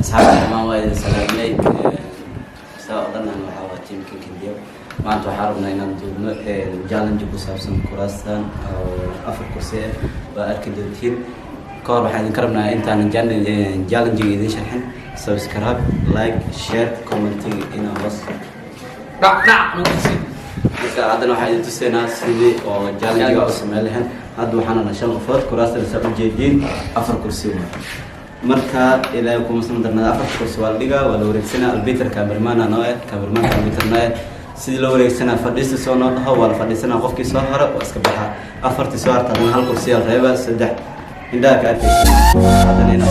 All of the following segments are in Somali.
Asxaabta dhammaan, waa idin salaamnay. Saa oo dhan waxaa waa teamka Kindiyo. Maanta waxaa rabnaa inaan duubno challenge ku saabsan kuraastan oo afar kursi ah. Waa arki doontiin. Ka hor waxaan idinka rabnaa, intaanan challenge idin sharxin, subscribe, like, share, commentiga inaa hoos Dhac dhac nuusi. Marka haddana waxaan idin tusaynaa sidii oo challenge u sameyn lahayn. Hadda waxaana na shan qofood. Kuraastana saa ujeediin, afar kursi waa. Marka Ilaahay kuma san darnada, afar kursi waa la dhigaa, waa la wareegsanaa. Albiter cameraman noo eh, cameramanka albiter noo eh. Sidii loo wareegsanaa, fadhiista soo noo dhaho, waa la fadhiisanaa. Qofkii soo haro waa iska baxaa. Afartii soo harta haddana hal kursi aa la reebaa. Saddex indhaha ka arkaysa haddana inaa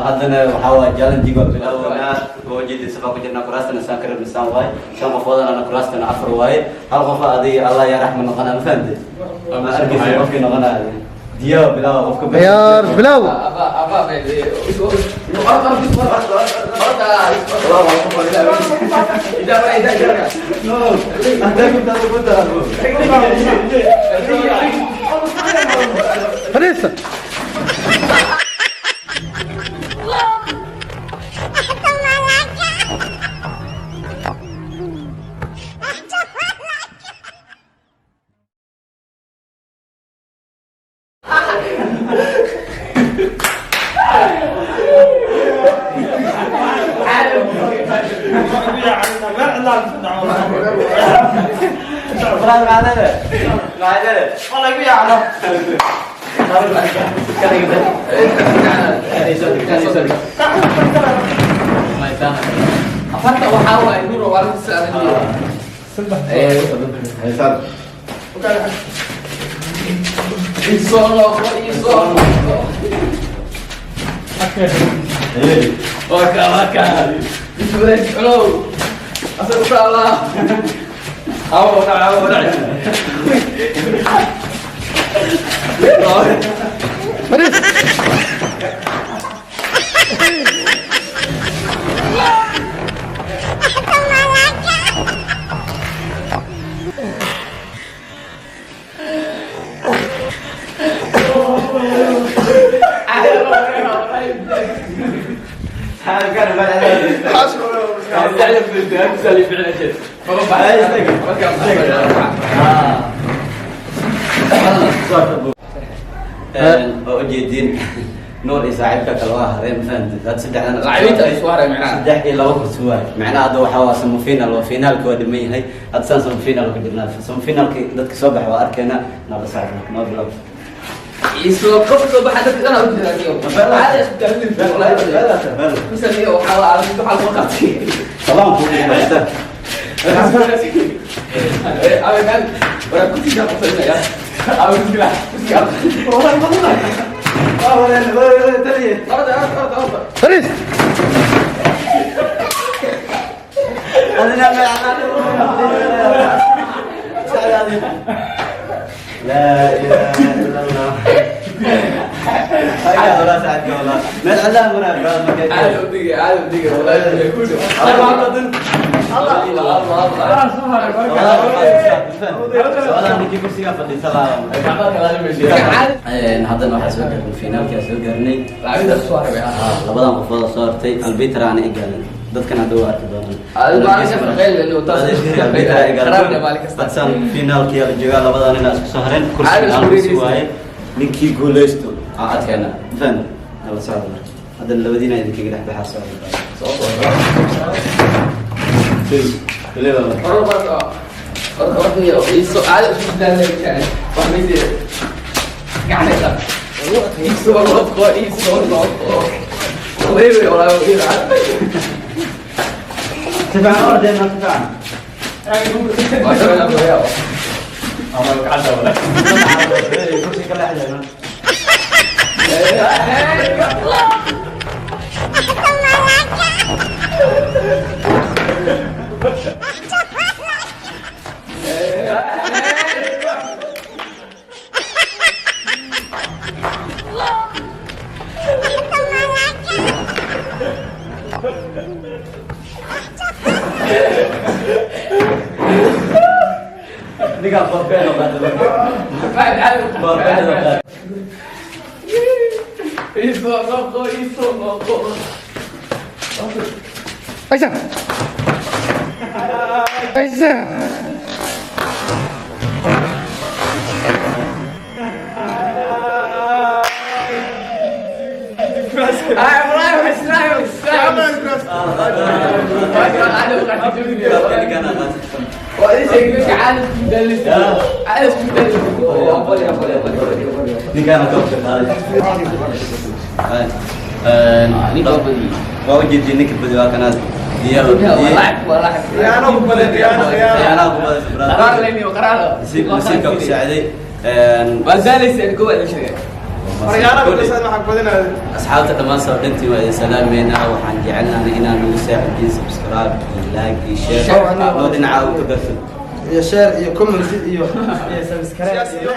haddana waxaa waay challenge waa bilaabanaa. Waa ujeedin, safaa ku jirnaa. Kuraastana saan ka rabnisaan waaye. Shan qofoodana ana kuraastana afar waaye. Hal qof adiga Allah yaa raxma noqonaa. Ma fahamte? Ma arkaysa qofkii noqonaa. Diyaa bilaawa qofka. Ciyaar bilow. Aba aba orda orda orda orda. Ida ida ida. No, haddaa ku taalo ku taalo. Fadhiista. Macdada macdada. Afarta waxaa waaye Nuur waa lagu saaran. Isoo noqo, isoo noqo. Waka waka. Iswareeg culow. Asal taala. Awo dhac, awo dhac. Fadhiis. Waa ujeediin, Nuur iyo saaxiibka kale waa hareen. Fahamtid? Hadda saddexdan Lacabiinta ay soo haray macnaha. Saddex iyo laba kursi waay macnaha. Hadda waxaa waa semifinal, waa finaalka waa dhiman yahay. Hadda saan semifinal ku jirnaa. Semifinalki dadka soo baxa waa arkeena. Nala socda, noo bilow. Isoo qof soo baxa dadka dhan u jiraa iyo. Caadi isku taagin wallahi. Misal iyo waxaa la waxaa lagu qabtay. Salaam ku haysta. Awe kan, wara kursiga qabsanaya. Awe kursiga, kursiga. Orda orda orda orda. Fadhiis. لا اله الا الله. هيا ولا سعد والله ما العذاب مرة. Caadi u dhigay, caadi u dhigay wallahi ku dhow. Allah Allah Allah. Haddana waxaa soo gaarnay finaalkaa soo gaarnay. Lacabiinta soo haray. Labadan qofood oo soo hartay, albiter aana igaalan. Dadkan hadda waa arki doonaan. Maalin kasta qayl inuu taas kharaabna maalin kasta. Hadsaan finaalkii la joogaa, labadan inaa isku soo hareen. Kursi Caadi isku hal kursi wareegaysa. Waaye ninkii guuleysto aa adkeena. Faham? Nala socda. Marka haddana labadiina idinkaga dhex baxaa socda. Soo soo. Weliba Orda orda orda orda iyo isoo caadi isku daalay kan. Wax mid gacanta. Isoo noqo, isoo noqo. Wareegay wallahi wareegay. Si fiican ordeen, si fiican. Waa soo laabaya. Ama gacanta wala. Kursi ka leexday. Ninkaa barbeen oo qaata. Barbeen oo qaata. Isoo noqo, isoo noqo. Aysan. Aysan. Ay, walahi, islaam, islaam. Waa ii sheegay ninka caadi isku daalin. Caadi isku daalin. Ninkaana koobka qaaday. Ninka waa badiyey. Waa ujeediyey, ninka badi waa kanaad diyaar. Waa lacag, waa lacag. Khiyaano ku badan, khiyaano, khiyaano. Khiyaanaha ku badan, brother. Qaraar leyni, qaraar. Nasiibka ku saaciday. Waa daalaysa, gowa la sheegay. Maryaana ku dhisan waxaan badinayo. Asxaabta dhammaan soo dhantiin waa idin salaameynaa. Waxaan jecelnahay inaan nagu saacidiin subscribe iyo like iyo share noo dhinaca u ka garsan Iyo share iyo comment iyo subscribe iyo.